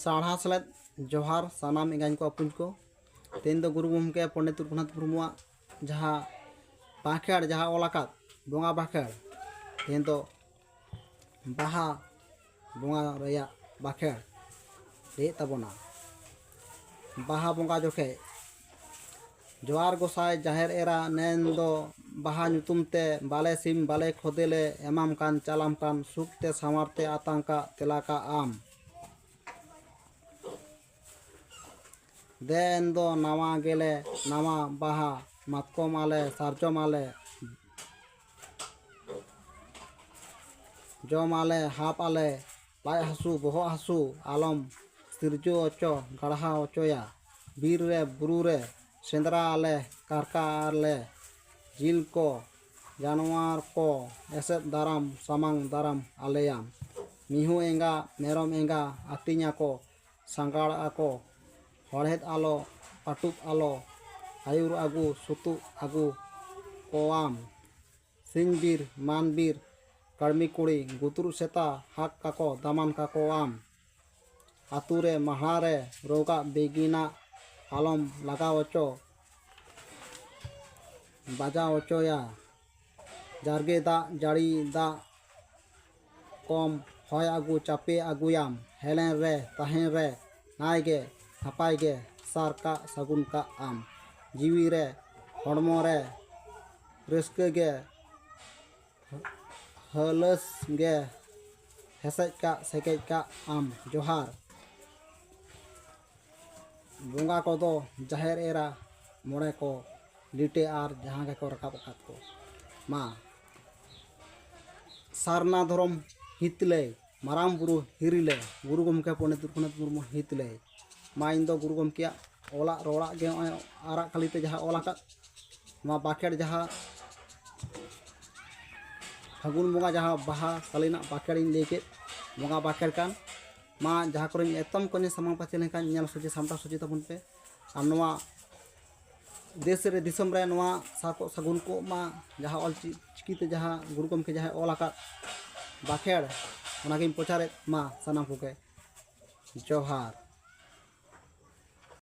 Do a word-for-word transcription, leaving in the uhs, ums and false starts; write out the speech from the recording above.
ᱥᱟᱨᱦᱟᱣ ᱥᱮᱞᱮᱫ ᱡᱚᱦᱟᱨ ᱥᱟᱱᱟᱢ ᱮᱸᱜᱟᱧ ᱠᱚ ᱟᱹᱯᱩᱧ ᱠᱚ᱾ ᱛᱮᱦᱮᱧ ᱫᱚ ᱜᱩᱨᱩ ᱜᱚᱢᱠᱮ ᱯᱚᱱᱰᱤᱛ ᱨᱚᱜᱷᱩᱱᱟᱛᱷ ᱢᱩᱨᱢᱩᱣᱟᱜ ᱡᱟᱦᱟᱸ ᱵᱟᱸᱠᱷᱮᱲ, ᱡᱟᱦᱟᱸ ᱚᱞ ᱟᱠᱟᱫ ᱵᱚᱸᱜᱟ ᱵᱟᱸᱠᱷᱮᱲ, ᱛᱮᱦᱮᱧ ᱫᱚ ᱵᱟᱦᱟ ᱵᱚᱸᱜᱟ ᱨᱮᱭᱟᱜ ᱵᱟᱸᱠᱷᱮᱲ ᱞᱟᱹᱭᱮᱫ ᱛᱟᱵᱚᱱᱟ᱾ ᱵᱟᱦᱟ ᱵᱚᱸᱜᱟ ᱡᱚᱠᱷᱮᱡ ᱡᱚᱦᱟᱨ ᱜᱚᱸᱥᱟᱭ ᱡᱟᱦᱮᱨ ᱮᱨᱟ, ᱱᱮᱱ ᱫᱚ ᱵᱟᱦᱟ ᱧᱩᱛᱩᱢ ᱛᱮ ᱵᱟᱞᱮ ᱥᱤᱢ ᱵᱟᱞᱮ ᱠᱷᱚᱫᱮ ᱞᱮ ᱮᱢᱟᱢ ᱠᱟᱱ, ᱪᱟᱞᱟᱢ ᱠᱟᱱ ᱥᱩᱠ ᱛᱮ ᱥᱟᱶᱟᱨ ᱛᱮ ᱟᱛᱟᱝ ᱠᱟᱜ ᱛᱮᱞᱟ ᱠᱟᱜ ᱟᱢ᱾ ᱫᱮᱱ ᱫᱚ ᱱᱟᱣᱟ ᱜᱮᱞᱮ ᱱᱟᱣᱟ ᱵᱟᱦᱟ, ᱢᱟᱛᱠᱚᱢ ᱟᱞᱮ ᱥᱟᱨᱡᱚᱢ ᱟᱞᱮ, ᱡᱚᱢ ᱟᱞᱮ ᱦᱟᱯ ᱟᱞᱮ, ᱞᱟᱡ ᱦᱟᱹᱥᱩ ᱵᱚᱦᱚᱜ ᱦᱟᱹᱥᱩ ᱟᱞᱚᱢ ᱥᱤᱨᱡᱟᱹᱣ ᱚᱪᱚ ᱜᱟᱲᱦᱟᱣ ᱚᱪᱚᱭᱟ᱾ ᱵᱤᱨ ᱨᱮ ᱵᱩᱨᱩ ᱨᱮ ᱥᱮᱸᱫᱽᱨᱟ ᱟᱞᱮ ᱠᱟᱨᱠᱟ ᱟᱞᱮ, ᱡᱤᱞ ᱠᱚ ᱡᱟᱱᱣᱟᱨ ᱠᱚ ᱮᱥᱮᱫ ᱫᱟᱨᱟᱢ ᱥᱟᱢᱟᱝ ᱫᱟᱨᱟᱢ ᱟᱞᱮᱭᱟᱢ᱾ ᱢᱤᱦᱩ ᱮᱸᱜᱟ ᱢᱮᱨᱚᱢ ᱮᱸᱜᱟ ᱟᱹᱛᱤᱧ ᱟᱠᱚ ᱥᱟᱸᱜᱟᱲ ᱟᱠᱚ, ᱦᱚᱲᱦᱮᱫ ᱟᱞᱚ, ᱯᱟᱹᱴᱩᱵ ᱟᱞᱚ, ᱟᱹᱭᱩᱨ ᱟᱹᱜᱩ, ᱥᱩᱛᱩᱜ ᱟᱹᱜᱩ ᱠᱚᱣᱟᱢ᱾ ᱥᱤᱧ ᱵᱤᱨ, ᱢᱟᱱ ᱵᱤᱨ, ᱠᱟᱹᱲᱢᱤ ᱠᱩᱲᱤ, ᱜᱩᱛᱨᱩ ᱥᱮᱛᱟ, ᱦᱟᱠ ᱠᱟᱠᱚ, ᱫᱟᱢᱟᱱ ᱠᱟᱠᱚᱣᱟᱢ᱾ ᱟᱹᱛᱩ ᱨᱮ, ᱢᱟᱦᱲᱟ ᱨᱮ, ᱨᱳᱜᱟᱜ ᱵᱤᱜᱤᱱᱟᱜ ᱟᱞᱚᱢ ᱞᱟᱜᱟᱣ ᱦᱚᱪᱚ, ᱵᱟᱡᱟᱣ ᱦᱚᱪᱚᱭᱟ᱾ ᱡᱟᱨᱜᱮ ᱫᱟᱜ, ᱡᱟᱹᱲᱤ ᱫᱟᱜ, ᱠᱚᱢ ᱦᱚᱭ ᱟᱹᱜᱩ ᱪᱟᱯᱮ ᱟᱹᱜᱩᱭᱟᱢ᱾ ᱦᱮᱞᱮᱱ ᱨᱮ ᱛᱟᱦᱮᱱ ᱨᱮ ᱱᱟᱭ ᱜᱮ ᱱᱟᱯᱟᱭ ᱜᱮ ᱥᱟᱨ ᱠᱟᱜ ᱥᱟᱹᱜᱩᱱ ᱠᱟᱜ ᱟᱢ᱾ ᱡᱤᱣᱤ ᱨᱮ ᱦᱚᱲᱢᱚ ᱨᱮ ᱨᱟᱹᱥᱠᱟᱹ ᱜᱮ ᱦᱟᱹᱞᱟᱹᱥ ᱜᱮ ᱦᱮᱥᱮᱡ ᱠᱟᱜ ᱥᱮᱠᱮᱡ ᱠᱟᱜ ᱟᱢ᱾ ᱡᱚᱦᱟᱨ᱾ ᱵᱚᱸᱜᱟ ᱠᱚᱫᱚ ᱡᱟᱦᱮᱨ ᱮᱨᱟ ᱢᱚᱬᱮ ᱠᱚ ᱞᱤᱴᱟᱹ ᱟᱨ ᱡᱟᱦᱟᱸ ᱜᱮᱠᱚ ᱨᱟᱠᱟᱵ ᱟᱠᱟᱫ ᱠᱚ᱾ ᱢᱟ ᱥᱟᱨᱱᱟ ᱫᱷᱚᱨᱚᱢ ᱦᱤᱛᱞᱟᱹᱭ, ᱢᱟᱨᱟᱝ ᱵᱩᱨᱩ ᱦᱤᱨᱤᱞᱟᱹᱭ, ᱜᱩᱨᱩ ᱜᱚᱢᱠᱮ ᱯᱚᱱᱰᱤᱛ ᱨᱚᱜᱷᱩᱱᱟᱛᱷ ᱢᱩᱨᱢᱩ ᱦᱤᱛᱞᱟᱹᱭ᱾ ᱢᱟ ᱤᱧ ᱫᱚ ᱜᱩᱨᱩ ᱜᱚᱢᱠᱮᱭᱟᱜ ᱚᱞᱟᱜ ᱨᱚᱲᱟᱜ ᱜᱮ ᱱᱚᱜᱼᱚᱭ ᱟᱨᱟᱜ ᱠᱟᱹᱞᱤ ᱛᱮ ᱡᱟᱦᱟᱸ ᱚᱞ ᱟᱠᱟᱫ, ᱱᱚᱣᱟ ᱵᱟᱸᱠᱷᱮᱲ ᱡᱟᱦᱟᱸ ᱯᱷᱟᱹᱜᱩᱱ ᱵᱚᱸᱜᱟ ᱡᱟᱦᱟᱸ ᱵᱟᱦᱟ ᱥᱟᱞᱤᱱᱟᱜ ᱵᱟᱸᱠᱷᱮᱲ ᱤᱧ ᱞᱟᱹᱭ ᱠᱮᱫ, ᱵᱚᱸᱜᱟ ᱵᱟᱸᱠᱷᱮᱲ ᱠᱟᱱ, ᱢᱟ ᱡᱟᱦᱟᱸ ᱠᱚᱨᱮᱧ ᱮᱛᱚᱢ ᱠᱚᱧᱮ ᱥᱟᱢᱟᱝ ᱯᱟᱪᱷᱮ ᱞᱮᱱᱠᱷᱟᱱ ᱧᱮᱞ ᱥᱚᱡᱷᱮ ᱥᱟᱢᱴᱟᱣ ᱥᱚᱡᱷᱮ ᱛᱟᱵᱚᱱ ᱯᱮ᱾ ᱟᱨ ᱱᱚᱣᱟ ᱫᱮᱥ ᱨᱮ ᱫᱤᱥᱚᱢ ᱨᱮ ᱱᱚᱣᱟ ᱥᱟᱨ ᱠᱚ ᱥᱟᱹᱜᱩᱱ ᱠᱚᱜ ᱢᱟ, ᱡᱟᱦᱟᱸ ᱚᱞ ᱪᱤ-, ᱪᱤᱠᱤᱛᱮ ᱡᱟᱦᱟᱸ ᱜᱩᱨᱩ ᱜᱚᱢᱠᱮ ᱡᱟᱦᱟᱸᱭ ᱚᱞ ᱟᱠᱟᱫ ᱵᱟᱸᱠᱷᱮᱲ, ᱚᱱᱟᱜᱤᱧ ᱯᱨᱚᱪᱟᱨᱮᱫ ᱢᱟ ᱥᱟᱱᱟᱢ ᱠᱚᱜᱮ᱾ ᱡᱚᱦᱟᱨ᱾